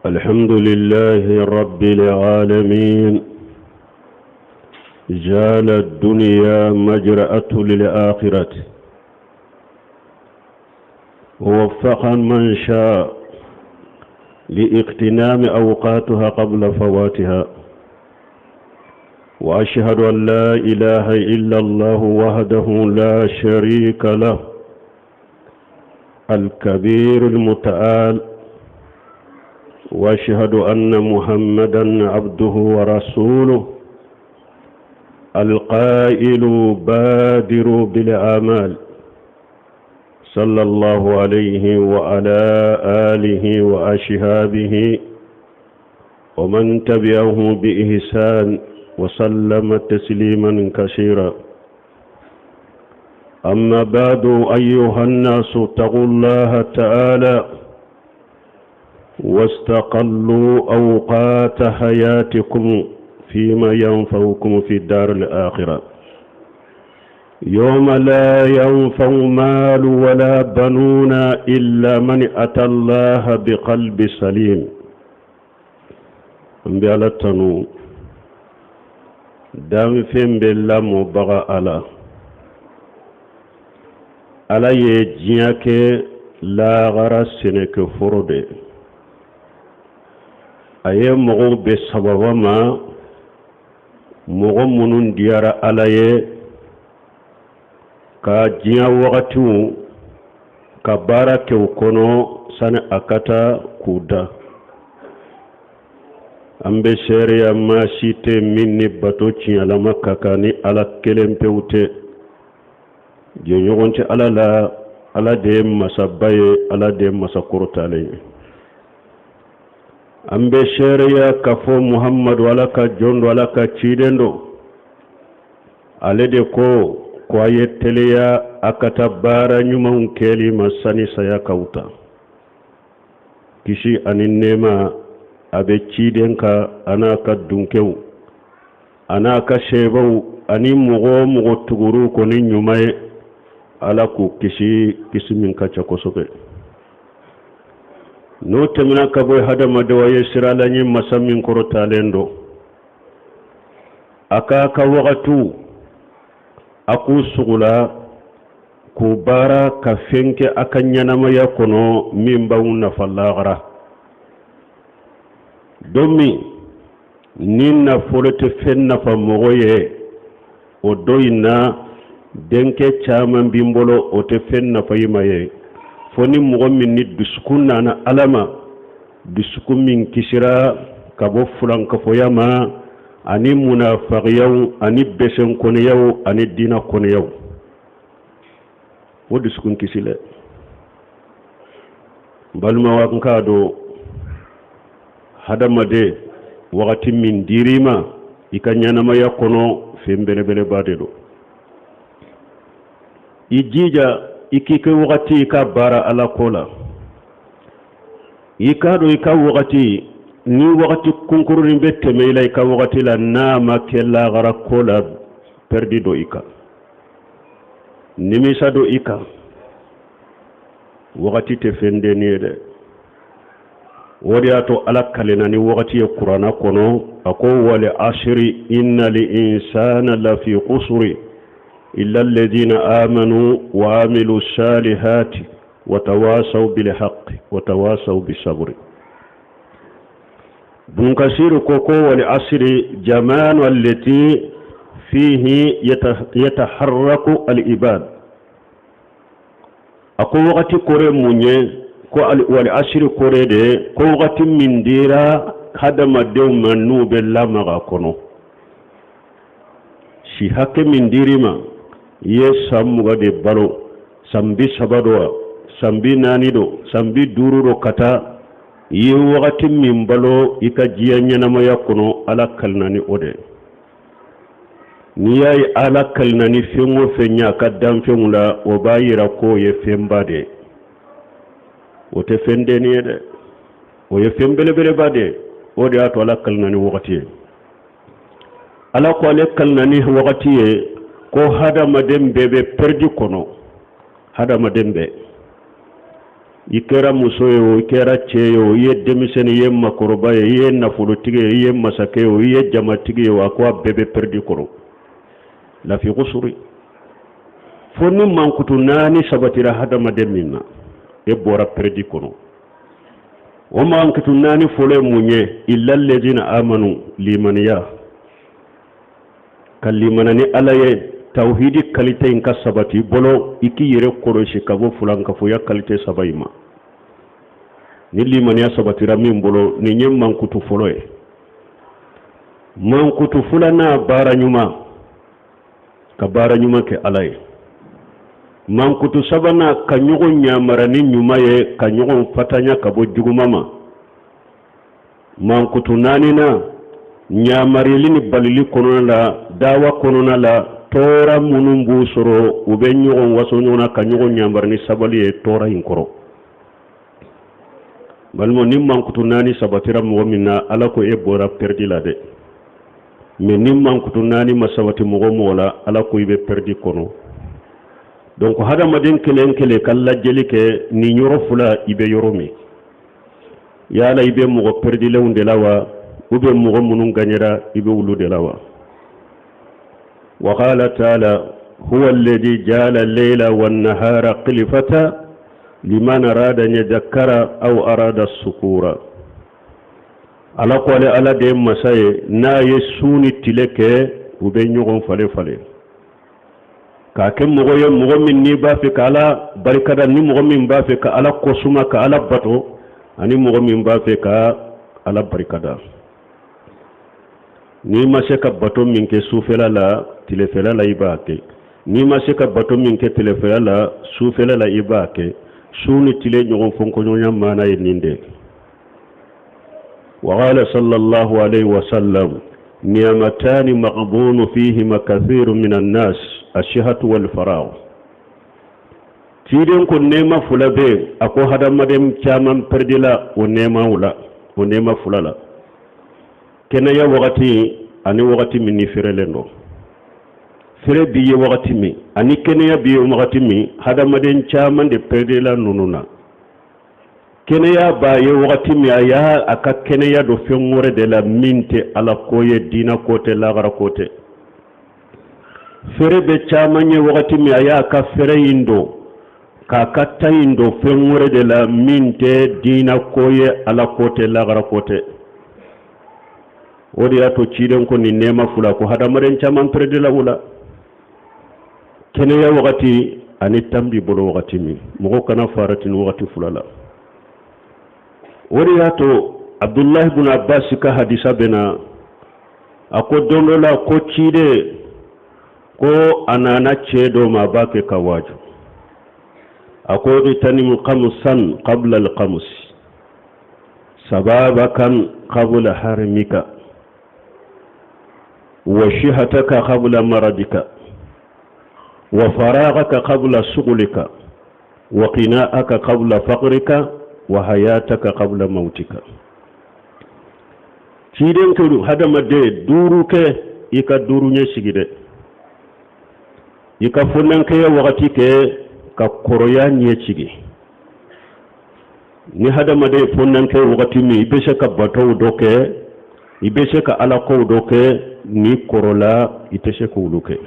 الحمد لله رب العالمين جعل الدنيا مجرأة للآخرة ووفق من شاء لاغتنام أوقاتها قبل فواتها وأشهد أن لا إله إلا الله وحده لا شريك له الكبير المتعال واشهد ان محمدا عبده ورسوله القائل بادروا بالاعمال صلى الله عليه وعلى اله واشهابه ومن تبعه باحسان وسلم تسليما كثيرا أما بعد أيها الناس اتقوا الله تعالى واستقلوا أوقات حياتكم فيما ينفعكم في الدار الآخرة يوم لا ينفع مال ولا بنون إلا من أتى الله بقلب سليم n bɛ ala tanu danfɛn bɛɛ lamɔbaga ala ala ye diɲɛ kɛ lahara sɛnɛkɛforo de a ye mɔgɔw bɛn sababa ma mɔgɔ minnu diyara ala ye ka diɲɛ wagatiw ka baara kɛ u kɔnɔ sani a ka taa k'u da an bɛ seereya maa si tɛ min ni bato tiɲɛlama ka kan ni ala kelen pewu tɛ jɛɲɔgɔn tɛ ala la ala de ye masaba ye ala de ye masa kɔrɔtalen ye an bɛ seereya k'a fɔ muhamadu ala ka jɔn don ala ka ciden don ale de ko ko a ye teliya a ka taa baara ɲumanw kɛli ma sani saya k'aw ta kisi ani nɛɛma a bɛ ciden kan a n'a ka dunkew a n'a ka seebaw ani mɔgɔ o mɔgɔ tugur'u kɔ ni ɲuman ye ala k'u kisi kisi min ka ca kosɛbɛ n'o tɛmɛna ka bɔ hadamadenw a ye siran ala ɲɛ masa min kɔrɔtalen don a k'a ka wagatiw a k'u sugula k'u baara ka fɛn kɛ a ka ɲɛnamaya kɔnɔ min b'aw nafa lahara don min ni nafolo tɛ fɛn nafa mɔgɔ ye o don in na denkɛ caman b'i bolo o tɛ fɛn nafa i ma ye fo ni mɔgɔ min ni dusukun nana ala ma dusukun min kisira ka bɔ fulankafoya ma ani munafagiyaw ani besenkɔniyaw ani diina kɔniyaw o dusukun kisilɛ balimaw an k'a dɔn hadamaden wagati min dir'i ma i ka ɲɛnamaya kɔnɔ fɛn belebeleba de don i jija i k'i ka wagati i ka baara ala ko la i k'a dɔn i ka wagati ni wagati kunkurunin bɛ tɛmɛ i la i ka wagati la n'a ma kɛ lahara ko la pɛridi don i kan nimisa don i kan wagati tɛ fɛn dennin ye dɛ o de y'a to ala kalenna ni wagati ye kuranna kɔnɔ a ko wal asiri innal insana lafi kusuri illa alladhina amanu wa amilu salihati wa tawasaw bil haqqi wa tawasaw bis sabri Ibn Kasir ko ko wal asiri jamanu allati fihi yataharraku al ibad a ko wagati kɔrɔ mun ye ko wal asiri kɔrɔ de ko wagati min dira hadamadenw ma n'u bɛ lamaga kɔnɔ si hakɛ min dir'i ma i ye san 20 de balo san 30 don wa san 40 don san 50 don ka taa i ye wagati min balo i ka diɲɛ ɲɛnamaya kɔnɔ ala kalina ni o de n'i y'a ye ala kalina ni fɛn o fɛn ye a ka danfɛnw la o b'a yira k'o ye fɛnba de ye o tɛ fɛn dennin ye dɛ o ye fɛn belebeleba de ye o de y'a to ala kalina ni wagati ye ala ko ale kalina ni wagati ye ko hadamaden bɛɛ bɛ pɛridi kɔnɔ hadamaden bɛɛ I kɛra muso ye o, i kɛra cɛ ye o, i ye denmisɛnnin, i ye makɔrɔba ye, i ye nafolotigi ye, i ye masakɛ ye o, i ye jamatigi ye o, a ko a bɛɛ bɛ pɛridi kɔrɔ. Lafi kusuri, fo ni mankutu naani sabatira hadamaden min na, e bɔra pɛridi kɔnɔ. O mankutu naani fɔlɔ ye mun ye? Illa lezina amanu, limaniya, ka limana ni Ala ye, tawhidi kalite in ka sabati i bolo, i k'i yɛrɛ kɔlɔsi ka bɔ fulankafoya kalite saba in ma. Ni limaniya sabatira min bolo, nin ye mankutu fɔlɔ ye. Mankutu filanan, baara ɲuman, ka baara ɲuman kɛ Ala ye. Mankutu sabanan, ka ɲɔgɔn yamara ni ɲuman ye, ka ɲɔgɔn fatanya ka bɔ juguman ma. Mankutu naaninan, ɲamarili ni balili kɔnɔna la, dawa kɔnɔna la, tɔɔrɔ minnu b'u sɔrɔ, u bɛ ɲɔgɔn waso ɲɔgɔn na, ka ɲɔgɔn yamari ni sabali ye tɔɔrɔ in kɔrɔ. Balima, ni mankutu naani sabatira mɔgɔ min na, Ala ko e bɔra pɛridi la dɛ. Mɛ ni mankutu naani ma sabati mɔgɔ mɔgɔ la, Ala ko i bɛ pɛridi kɔnɔ. Donc hadamaden kelen kelen ka lajɛli kɛ nin yɔrɔ fila, i bɛ yɔrɔ min, yala i bɛ mɔgɔ pɛridilenw de la wa, ou bien mɔgɔ minnu gagnera, i bɛ olu de la wa? Wa qala taala huwa alladhi ja'ala al-layla wan-nahara khilfata liman arada an yadhakkara aw arada sukura. Ala ko ale Ala de ye masa ye n'a ye su ni tile kɛ u bɛ ɲɔgɔn falen falen, k'a kɛ mɔgɔ ye, mɔgɔ min n'i b'a fɛ ka Ala barikada, ni mɔgɔ min b'a fɛ ka Ala kosuma, ka Ala bato, ani mɔgɔ min b'a fɛ ka Ala barikada. N'i ma se ka bato min kɛ sufɛla la, tilefɛla la i b'a kɛ. N'i ma se ka bato min kɛ tilefɛla la, sufɛla la i b'a kɛ. Su ni tile ɲɔgɔn fɔnkɔɲɔgɔnya maana ye nin de. وقال صلى الله عليه وسلم نعمتان مغبون فيهما كثير من الناس الصحة والفراغ. Ciden ko nɛɛma fila bɛ yen. A ko hadamaden caman pɛrɛdila o nɛɛmaw la, o nɛɛma fila la: kɛnɛya wagati ani wagati min ni fɛrɛlen don. Fɛrɛ b'i ye wagati min ani kɛnɛya b'i ye wagati min, hadamaden caman de pɛrɛdila ninnu na. Kɛnɛya b'a ye wagati min, a y'a a ka kɛnɛya don fɛn wɛrɛ de la min tɛ Ala ko ye, diinɛ ko tɛ, lagara ko tɛ. Fɛrɛ bɛ caman ye wagati min, a y'a ka fɛrɛ in don k'a ka temps in don fɛn wɛrɛ de la min tɛ diinɛ ko ye, Ala ko tɛ, lagara ko tɛ. O de y'a to ciden ko nin nɛɛma fila, ko hadamaden caman pɛrɛdila o la: kɛnɛya wagati ani temps b'i bolo wagati min. Mɔgɔ kana farati ni wagati fila la. O de y'a to Abdulahi bun Abbas ka hadisa bɛ na. A ko don dɔ la, ko ciden ko a nana cɛ dɔ ma, a b'a kɛ ka waaju. A ko اغتنم خمسا قبل الخمس، شبابك قبل هرمك، وصحتك قبل مرضك، وفراغك قبل شغلك، وغناك قبل فقرك، وحياتك قبل موتك. Ciden ko hadamaden, duuru kɛ, i ka duuru ɲɛ sigi dɛ. I ka fonnankɛya wagati kɛ ka kɔrɔya ɲɛ sigi. Ni hadamaden fonnankɛ wagati min, i bɛ se ka batow dɔ kɛ, i bɛ se ka alakow dɔ kɛ. Ni kɔrɔla, i tɛ se k'olu kɛ.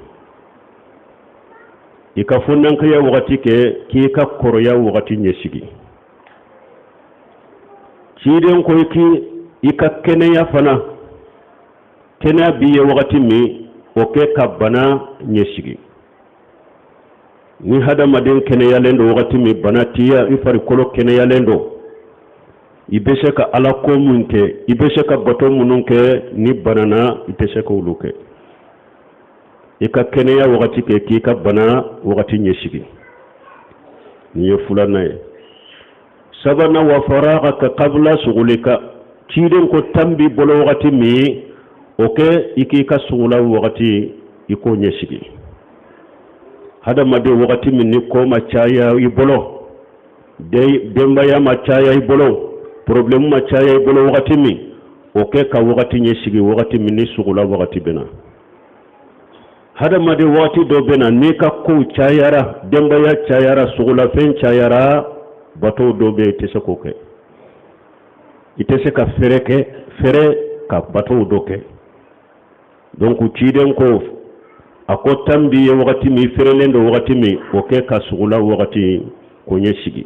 I ka fonnankɛya wagati kɛ k'i ka kɔrɔya wagati ɲɛsigi. Ciden ko k'i i ka kɛnɛya fana, kɛnɛya b'i ye wagati min, o kɛ ka bana ɲɛsigi. Ni hadamaden kɛnɛyalen don wagati min, bana t'i i farikolo kɛnɛyalen don, i bɛ se ka ala ko mun kɛ, i bɛ se ka bato minnu kɛ. Ni banana, i tɛ se k'olu kɛ. I ka kɛnɛya wagati kɛ k'i ka bana wagati ɲɛsigi. Nin ye filanan ye. Sabanan, وفراغك قبل شغلك. Ciden ko temps b'i bolo wagati min, o kɛ i k'i ka sugula wagati, i k'o ɲɛsigi. Hadamaden, wagati min ni ko ma caya i bolo, denbaya ma caya i bolo, problème ma caya i bolo wagati min, o kɛ ka wagati ɲɛsigi, wagati min ni sugula wagati bɛ na. Hadamaden, wagati dɔ bɛ na, n'i ka kow cayara, denbaya cayara, sugulafɛn cayara. Batow dɔw bɛ yen, i tɛ se k'o kɛ, i tɛ se ka fɛrɛ kɛ, fɛrɛ ka batow dɔ kɛ. Donc ciden ko, a ko temps b'i ye wagati min, i fɛrɛlen don wagati min, o kɛ ka sugula wagati ko ɲɛ sigi.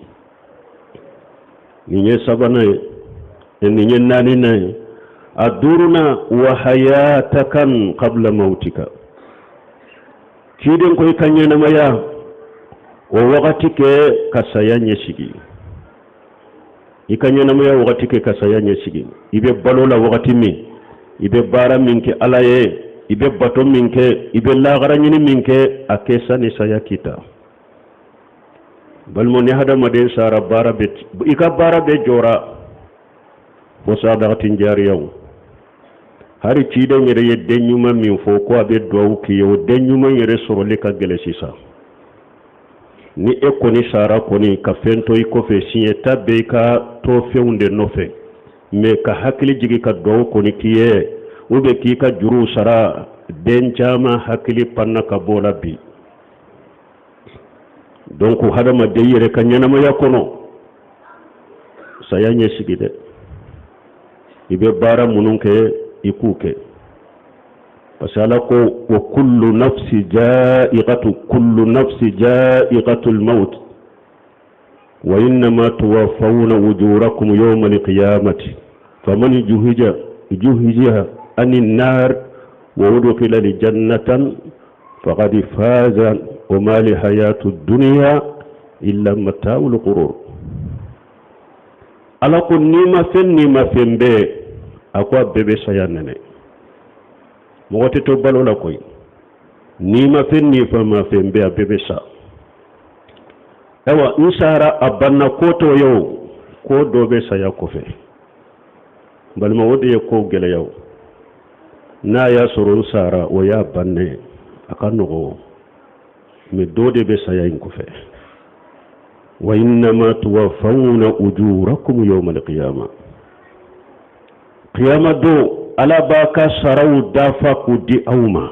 Nin ye sabanan ye, nin ye naaninan ye. A duurunan, wa hayatakan qabla mautika. Ciden ko i ka ɲɛnamaya o wagati kɛ ka saya ɲɛsigi. I ka ɲɛnamaya wagati kɛ ka saya ɲɛsigi. I bɛ balo la wagati min, i bɛ baara min kɛ Ala ye, i bɛ bato min kɛ, i bɛ lahara ɲini min kɛ, a kɛ sani saya k'i ta. Balima, ni hadamaden sara, baara bɛ, i ka baara bɛɛ jɔra fo sadakatin jariyaw. Hari ciden yɛrɛ ye den ɲuman min fɔ ko a bɛ duwawu k'i ye, o den ɲuman yɛrɛ sɔrɔli ka gɛlɛn sisan. Ni e kɔni sara kɔni ka fɛn to i kɔfɛ, siɲɛta bɛ i ka tofɛnw de nɔfɛ. Mais ka hakili jigin ka duwawu kɔni k'i ye, ou bien k'i ka juruw sara, den caman hakili panna ka bɔ o la bi. Donc hadamaden yɛrɛ ka ɲɛnamaya kɔnɔ, saya ɲɛsigi dɛ. I bɛ baara minnu kɛ, i k'u kɛ, parce que Ala ko wa kullu nafsi ja'iqatu, kullu nafsi ja'iqatu al-maut wa innama tuwaffawna ujurakum yawma al-qiyamati faman juhija juhijiha anin nar wa udkhila al-jannatan faqad faza wa ma li hayatu dunya illa mata'ul ghurur. Ala ko nimafɛn, nimafɛn bɛɛ, a ko a bɛɛ bɛ saya nɛnɛ. Mɔgɔ tɛ to balo la koyi. Nimafɛn, nimafɛn bɛɛ, a bɛɛ bɛ sa. Ayiwa, n sara, a banna, ko t'o ye. O ko dɔ bɛ saya kɔfɛ, balima, o de ye kow gɛlɛya. O n'a y'a sɔrɔ n sara, o y'a bannen, a ka nɔgɔ. Mais dɔ de bɛ saya in kɔfɛ. Wa innama tuwaffawna ujurakum yawma alqiyama. Qiyama don, Ala b'a ka saraw dafa k'u di aw ma.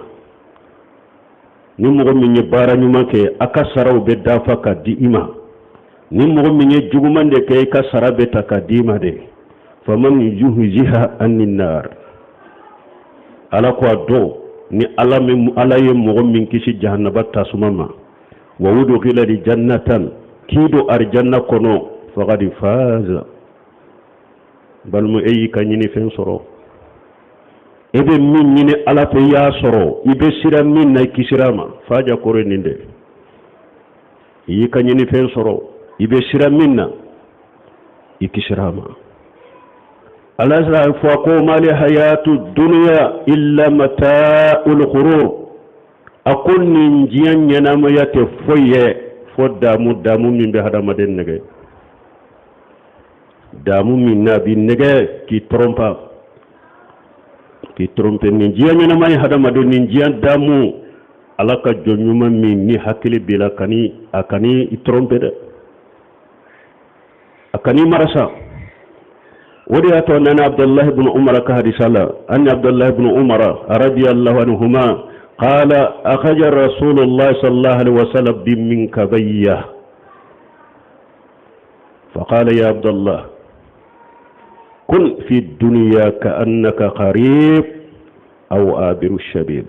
Ni mɔgɔ min ye baara ɲuman kɛ, a ka saraw bɛ dafa ka di i ma. Ni mɔgɔ min ye juguman de kɛ, i ka sara bɛ ta ka di i ma de. Faman juhziha anin nar, Ala ko a dɔn ni Ala min, Ala ye mɔgɔ min kisi jahanaba tasuma ma, wa udkhila jannatan, k'i don arijanna kɔnɔ, faqad faza. Balima, e y'i ka ɲinifɛn sɔrɔ. E bɛ min ɲini Ala fɛ, i y'a sɔrɔ. I bɛ sira min na, i kisira ma. Faja kɔrɔ nin de, i y'i ka ɲinifɛn sɔrɔ. I bɛ sira min na, i kisira ma. Ala sera fɔ ko mali hayatu dunya illa mata'ul ghurur. A ko nin diɲɛ ɲɛnamaya tɛ foyi ye fo damu, damu min bɛ hadamaden nɛgɛ, damu min n'a b'i nɛgɛ k'i tromper, k'i tromper. Nin diɲɛ ɲɛnama ye hadamaden, nin diɲɛ damu, Ala ka jɔn ɲuman min ni hakili b'i la, kani a kani i tromper dɛ, a kan'i marasa. O de y'a to nana Abdullahi ibn Umar ka hadisa la, anni Abdullahi ibn Umar radiyallahu anhuma qala akhaja Rasulullah sallallahu alaihi wasallam biminkabayya فقال يا عبد الله كن في الدنيا كأنك قريب أو آبر الشبيب.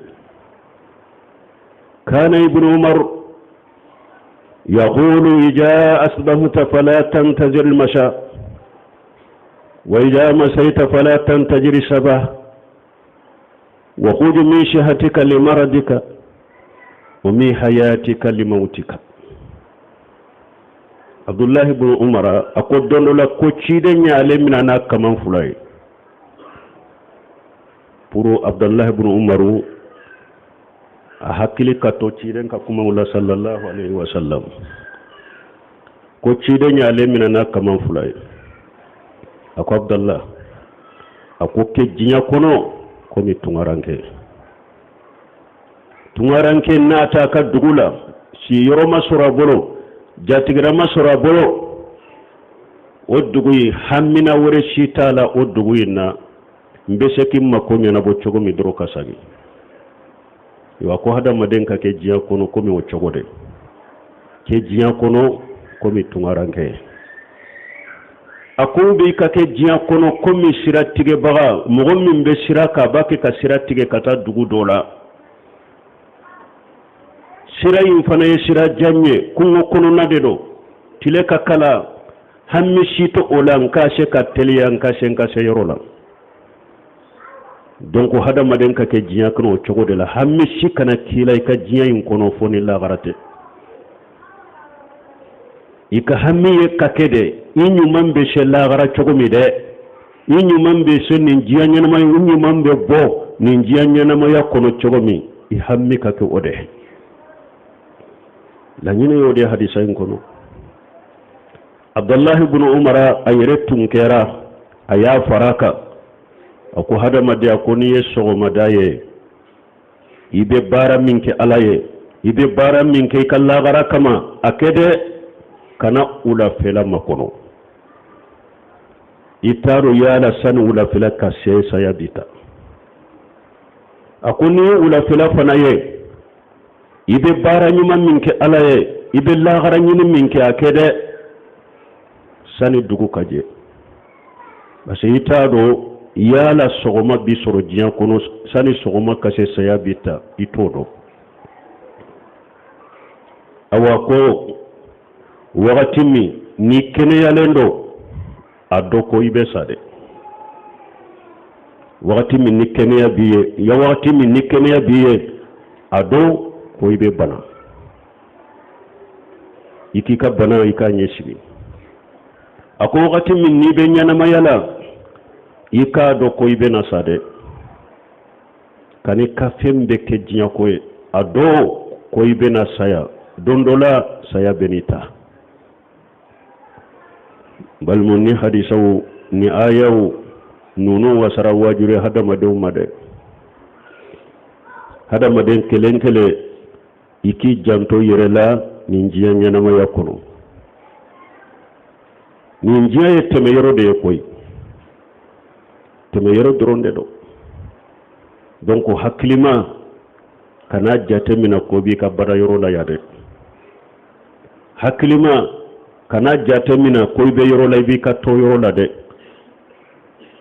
كان ابن عمر يقول إذا أصبحت فلا تنتظر المساء، وإذا مسيت فلا تنتظر الصباح، وخذ من شهتك لمرضك ومن حياتك لموتك. Abdullahi ibn Umar a ko don dɔ la ko ciden y'ale minɛ n'a kaman fila ye. Pour Abdullahi ibn Umaru, a hakili ka to ciden ka kumaw la sallallahu alaihi wa sallam. Ko ciden y'ale minɛ n'a kaman fila ye. A ko Abdallah, a ko kɛ diɲɛ kɔnɔ komi tungaranke. Tungaranke n'a t'a ka dugu la, siyɔrɔ ma sɔrɔ a bolo, jatigira ma sɔrɔ a bolo, o dugu in hamina wɛrɛ si t'a la. O dugu in na, n bɛ se k'i mako ɲɛnabɔ cogo min dɔrɔn ka segin wa. Ko hadamaden ka kɛ diɲɛ kɔnɔ komi o cogo de, kɛ diɲɛ kɔnɔ komi tungaranke. A ko bɛ i ka kɛ diɲɛ kɔnɔ komi sira tigɛbaga, mɔgɔ min bɛ sira kan, a b'a kɛ ka sira tigɛ ka taa dugu dɔ la. Sira in fana ye sira jan ye, kungo kɔnɔna de don, tile ka kalan, hami si tɛ o la n ka se ka teliya, n ka se n ka se yɔrɔ la. Donc hadamaden ka kɛ diɲɛ kɔnɔ o cogo de la, hami si kana k'i la i ka diɲɛ in kɔnɔ fo ni lagara tɛ. I ka hami ye ka kɛ de i ɲuman bɛ se lagara cogo min dɛ, i ɲuman bɛ se nin diɲɛ ɲɛnamaya, i ɲuman bɛ bɔ nin diɲɛ ɲɛnamaya kɔnɔ cogo min, i hami ka kɛ o de. Laɲini y'o de hadisa in kɔnɔ. Abdullahi ibn Umara a yɛrɛ tun kɛra a y'a fara kan, a ko hadamadenya ko n'i ye sɔgɔmada ye, i bɛ baara min kɛ Ala ye, i bɛ baara min kɛ i ka lagara kama, a kɛ dɛ, kana wulafɛla makɔnɔ. I t'a dɔn yala sani wulafɛla ka se saya b'i ta. A ko n'i ye wulafɛla fana ye, i bɛ baara ɲuman min kɛ Ala ye, i bɛ lagara ɲini min kɛ, a kɛ dɛ sani dugu ka jɛ, parce que i t'a dɔn yala sɔgɔma bi sɔrɔ diɲɛ kɔnɔ, sani sɔgɔma ka se saya bi ta, i t'o dɔn. Awa ko wagati min n'i kɛnɛyalen don, a dɔn ko i bɛ sa dɛ. Wagati min ni kɛnɛya b'i ye ya, wagati min ni kɛnɛya b'i ye, a dɔn ko i bɛ bana, i k'i ka bana i k'a ɲɛsigi. A ko wagati min n'i bɛ ɲɛnamaya la, i k'a dɔn ko i bɛna sa dɛ. Kan'i ka fɛn bɛɛ kɛ diɲɛko ye, a dɔn ko i bɛna saya don dɔ la, saya bɛn'i ta. Balimaw, ni hadisaw ni ayaw ninnu wasara waajuri hadamadenw ma dɛ. Hadamaden kelen kelen, i k'i janto yɛrɛ la nin diɲɛ ɲɛnamaya kɔnɔ. Nin diɲɛ ye tɛmɛyɔrɔ de ye koyi, tɛmɛyɔrɔ dɔrɔn de don. Donc hakilima kana jate minɛ ko b'i ka baara yɔrɔ la yan dɛ. Hakilima kana jate minɛ ko i bɛ yɔrɔ la, i b'i ka to yɔrɔ la dɛ.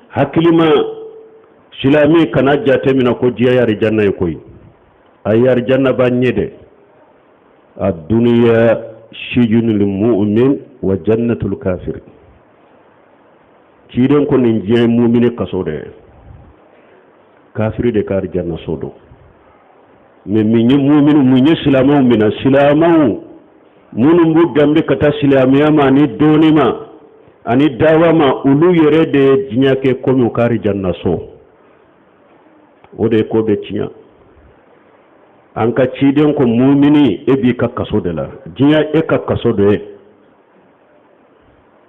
Hakilima silamɛ kana jate minɛ ko diɲɛ ye arijanna ye koyi. Ayi, arijanna b'an ɲɛ dɛ. A duniya sijinul mu'min wa jannatul kafir. Ciden ko nin diɲɛ ye mumini kaso de ye, kafiri de ka arijanna so don. Mais min ye mumini, mun ye silamɛw minɛ? Silamɛw minnu b'u danbe ka taa silamɛya ma ani dɔnni ma ani dawa ma, olu yɛrɛ de ye diɲɛ kɛ komi u ka arijanna so. O de ye ko bɛ tiɲɛ. An ka ciden ko mumini, e b'i ka kaso de la, diɲɛ e ka kaso de ye,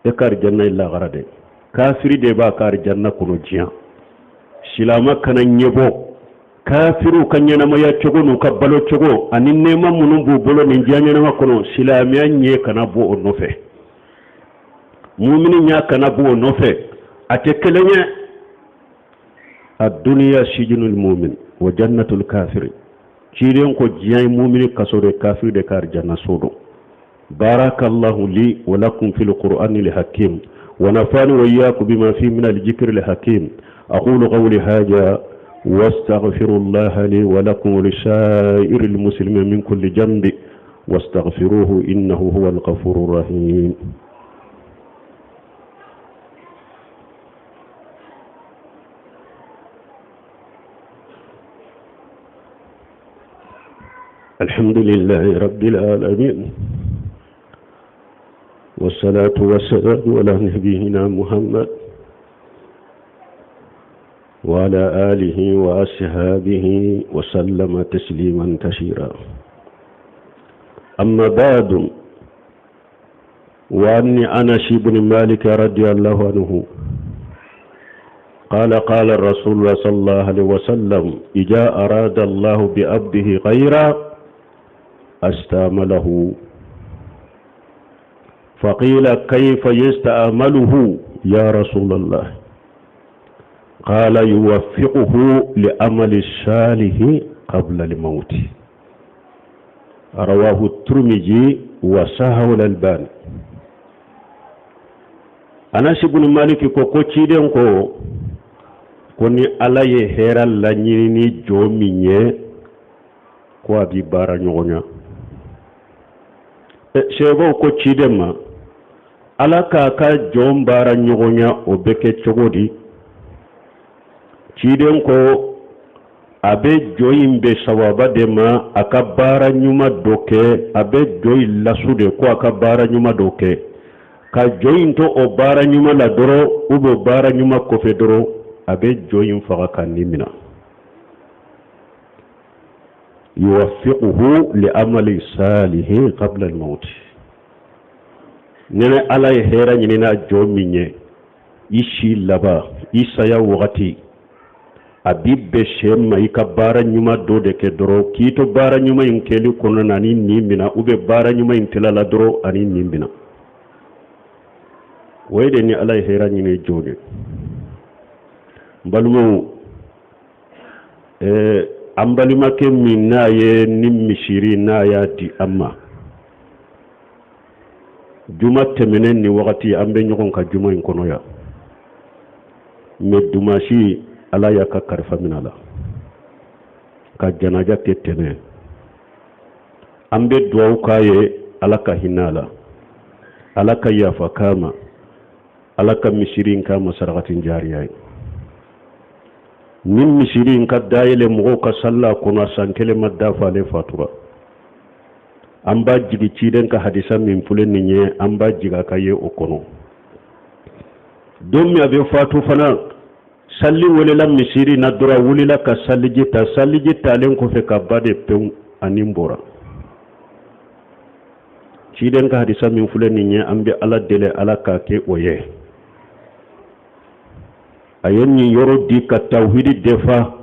e ka arijanna ye lagara de. Kafiri de b'a ka arijanna kɔnɔ diɲɛ. Silama kana ɲɛbɔ kafiriw ka ɲɛnamaya cogo n'u ka balo cogo ani nɛɛma minnu b'u bolo nin diɲɛ ɲɛnama kɔnɔ. Silamɛya ɲɛ kana bɔ o nɔfɛ, mumini ɲɛ kana bɔ o nɔfɛ, a tɛ kelen ye. Aduniya sijinul mumin wa jannatul kafiri. Ciden ko diɲɛ ye mumini kaso de, kafiri de ka arijanna so don. Barakallahu li wa lakum fil qur'ani al hakim wa nafani wa iyyakum bima fi min al dhikri al hakim. Aqulu qawli hadha واستغفر الله لي ولكم ولسائر المسلمين من كل جنب واستغفروه إنه هو الغفور الرحيم. الحمد لله رب العالمين، والصلاة والسلام على نبينا محمد وعلى آله وأصحابه وسلم تسليما كثيرا. أما بعد، وأني أنس بن مالك رضي الله عنه قال قال الرسول الله صلى الله عليه وسلم: إذا أراد الله بعبده خيرا استعمله. فقيل: كيف يستعمله يا رسول الله؟ قال: يوفقه لعمل الصالح قبل الموت. رواه الترمذي وصححه الألباني. Anasi bunu Maliki ko ko ciden ko ko ni Ala ye hɛrɛ laɲini ni jɔn min ye, ko a b'i baara ɲɔgɔnya. Sahabaw ko ciden ma, Ala k'a ka jɔn baara ɲɔgɔnya, o bɛ kɛ cogo di? Ciden ko a bɛ jɔn in bɛn sawaba de ma, a ka baara ɲuman dɔ kɛ. A bɛ jɔn in lasu de ko a ka baara ɲuman dɔ kɛ, ka jɔn in to o baara ɲuman la dɔrɔn, ou bien baara ɲuman kɔfɛ dɔrɔn, a bɛ jɔn in faga ka ni minɛ. Yuwafiquhu li amali salihin qabla al-maut. Ni Ala ye hɛrɛ ɲini n'a jɔn min ye, i si laban, i saya wagati, a b'i bɛn sɛ ma i ka baara ɲuman dɔ de kɛ dɔrɔn, k'i to baara ɲuman in kɛli kɔnɔna na ani nin minɛ, ou bien baara ɲuman in tilala dɔrɔn ani nin minɛ. O ye de ni Ala ye hɛrɛ ɲini jɔn ye. N balimaw, an balimakɛ min n'a ye ni misiri n'a y'a di an ma juma tɛmɛnen, ni wagati an bɛ ɲɔgɔn ka juma in kɔnɔ yan, mais dumasi Ala y'a ka kalifa minɛ a la ka janaja kɛ tɛnɛ. An bɛ duwawu k'a ye, Ala ka hinɛ a la, Ala ka yafa k'a ma, Ala ka misiri in k'a ma sarakatin jariya ye. Ni misiri in ka dayɛlɛ mɔgɔw ka sali a kɔnɔ, san kelen ma dafa, ale fatura. An b'a jigi ciden ka hadisa min filɛ nin ye, an b'a jigi a ka ye o kɔnɔ. Don min a bɛ fatu fana, sali welela misiri na dɔrɔn, a wulila ka saliji ta. Saliji talen kɔfɛ ka ba de pewu, a ni bɔra. Ciden ka hadisa min filɛ nin ye, an bɛ Ala deli, Ala k'a kɛ o ye. A ye nin yɔrɔ di ka tawhidi defa,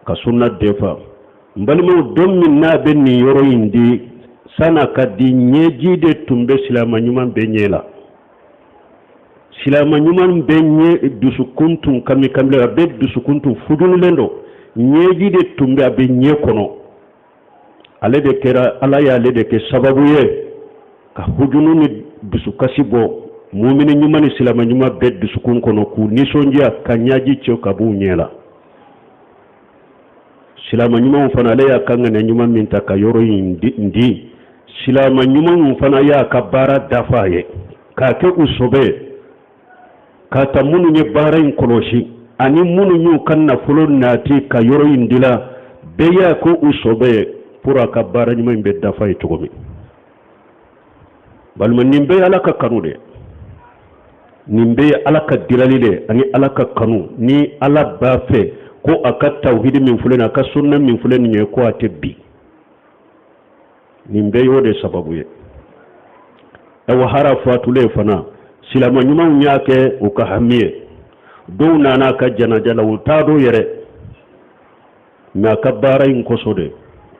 ka sunna defa. N balimaw, don min n'a bɛ nin yɔrɔ in di, san'a ka di, ɲɛji de tun bɛ silama ɲuman bɛɛ ɲɛ la. Silama ɲuman bɛɛ ɲɛ dusukun tun kami kami, a bɛɛ dusukun tun fujunulen don, ɲɛji de tun bɛ a bɛ ɲɛ kɔnɔ. Ale de kɛra, Ala y'ale de kɛ sababu ye ka hujunu ni dusukasi bɔ mumini ɲuman ni silama ɲuman bɛɛ dusukun kɔnɔ, k'u nisɔndiya, ka ɲaji cɛ ka b'u ɲɛ la. Silama ɲumanw fana, ale y'a ka ŋaniya ɲuman min ta ka yɔrɔ in di, silama ɲumanw fana y'a ka baara dafa a ye k'a kɛ u sɔbɛ ye, k'a ta minnu ye baara in kɔlɔsi ani minnu y'u ka nafolo nati ka yɔrɔ in dila, bɛɛ y'a kɛ u sɔbɛ ye pour a ka baara ɲuman in bɛ dafa ye cogo min. Balima, nin bɛɛ ye Ala ka kanu de, nin bɛɛ ye Ala ka dilali de ani Ala ka kanu. Ni Ala b'a fɛ ko a ka tawhidi min filɛ nin, a ka sunna min filɛ nin ye, ko a tɛ bi, nin bɛɛ y'o de sababu ye. Ayiwa, hara fatulen fana, silama ɲumanw y'a kɛ u ka hami ye. Dɔw nana a ka janaja la, u t'a dɔn yɛrɛ, mais a ka baara in kosɔn de,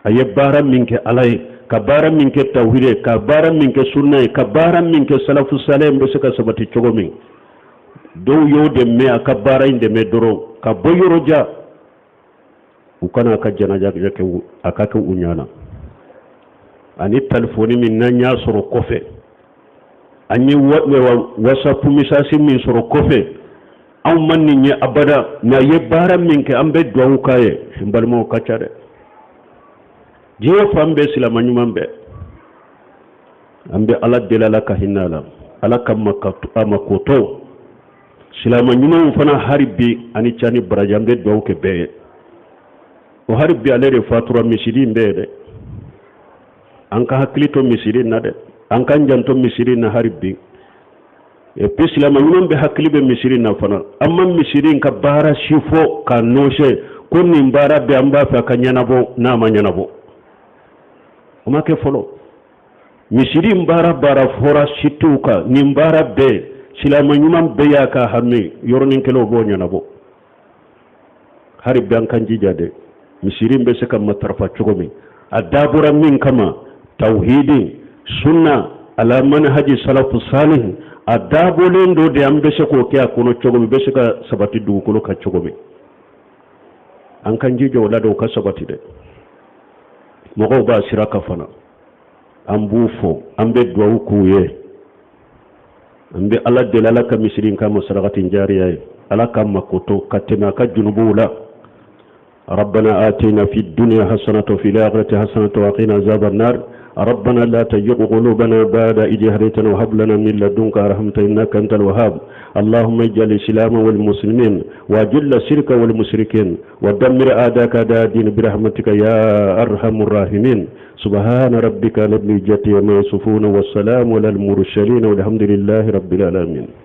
a ye baara min kɛ Ala ye, ka baara min kɛ tawhidi ye, ka baara min kɛ sunna ye, ka baara min kɛ salafu saleh bɛ se ka sabati cogo min, dɔw y'o de mɛn, a ka baara in dɛmɛ dɔrɔn ka bɔ yɔrɔ jan, u kana a ka janaja kɛ, a ka kɛ u ɲɛ. Ani telefɔni min n'an y'a sɔrɔ kɔfɛ, an ye WhatsApp message min sɔrɔ kɔfɛ, anw ma nin ye abada, mais a ye baara min kɛ, an bɛ duwawu k'a ye. N balimaw, ka ca dɛ, diɲɛ fan bɛɛ, silama ɲuman bɛɛ. An bɛ Ala deli, Ala ka hinɛ a la, Ala ka a makotɔ silama ɲumanw fana. Hari bi ani ca ni baraji, an bɛ duwawu kɛ bɛɛ ye. O hari bi ale de fatura, misiri in bɛɛ ye dɛ. An ka hakili to misiri in na dɛ, an k'an janto misiri in na hari bi. Et puis silama ɲuman bɛ hakili bɛ misiri in na fana. An ma misiri in ka baara si fɔ k'a nɔsɛ ko nin baara bɛ, an b'a fɛ a ka ɲɛnabɔ. N'a ma ɲɛnabɔ, o ma kɛ fɔlɔ. Misiri in baara baara fɔra sitiw kan, nin baara bɛɛ, silama ɲuman bɛɛ y'a ka hami, yɔrɔnin kelen o b'o ɲɛnabɔ. Hari bi an kan jija dɛ, misiri in bɛ se ka matarafa cogo min, a dabɔra min kama, tawhidi, sunna, ala manhaji salafu salih, a dabɔlen do de, an bɛ se k'o kɛ a kɔnɔ cogo min, bɛ se ka sabati dugukolo kan cogo min, an kan jija o la de, o ka sabati dɛ. Mɔgɔw b'a sira kan fana, an b'u fo, an bɛ duwawu k'u ye. An bɛ Ala deli, Ala ka misiri in k'a ma sarakatin jariya ye, Ala k'a makoto ka tɛmɛ a ka junubuw la. ربنا آتنا في الدنيا حسنة وفي الآخرة حسنة وقنا عذاب النار. ربنا لا تزغ قلوبنا بعد إذ هديتنا وهب لنا من لدنك رحمة إنك أنت الوهاب. اللهم اجعل الإسلام والمسلمين، وأذل الشرك والمشركين، ودمر أعداءك أعداء الدين برحمتك يا أرحم الراحمين. سبحان ربك رب العزة عما يصفون، والسلام على المرسلين، والحمد لله رب العالمين.